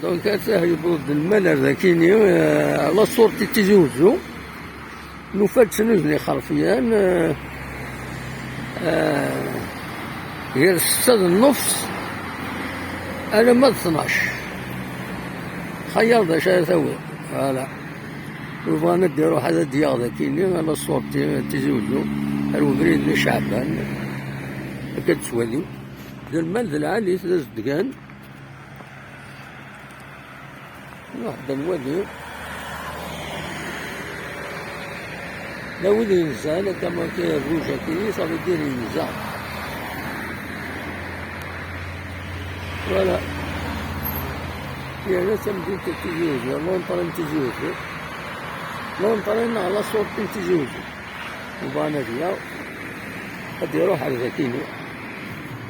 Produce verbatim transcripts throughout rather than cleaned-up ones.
Donc, ata yewweḍ-d lmal ar dakini, eh, la sortie Tizi Wezzu. Nufa-d tnuzen ixerfiyen, eh, eh, gar ssetta d nnefs alamma d tnac. Xayaḍ d acu ara tawiḍ. Voilà. Ur bɣan ad d-iruḥ ad d-yaɣ dakini, la sortie Tizi Wezzu, ar ubrid n Caɛban. Akka d-ttwali. D lmal d lɛali, d azedgan. Nruḥ da nwali. La wid yenzan, akka ma akka rouge akini, ça veut dire yenza. Voilà. Yerna d tamdint n Tizi Wezzu, l'entrée n Tizi Wezzu. L'entrée neɣ la sortie n Tizi Wezzu. Bɣan ad yaɣ, ad iruḥ ar dakini.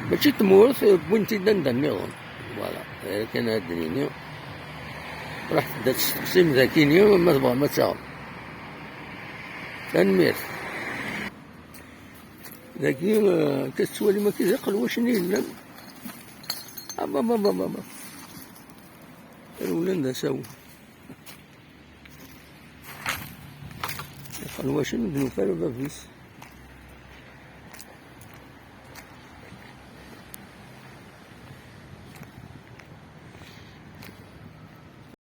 Mačči d tmurt, wwin-t-id anda nniḍen. Voilà, d aya kan ara d-nini. Ruḥet-d ad testeqsim dakini ma tebɣam ad taɣem. Tanemmirt. Dagi, eh, akka tettwalim akka d iqelwacen i yellan. Ababababa. Rewlen d asawen. Iqelwacen ur d-nufi ara bab-is.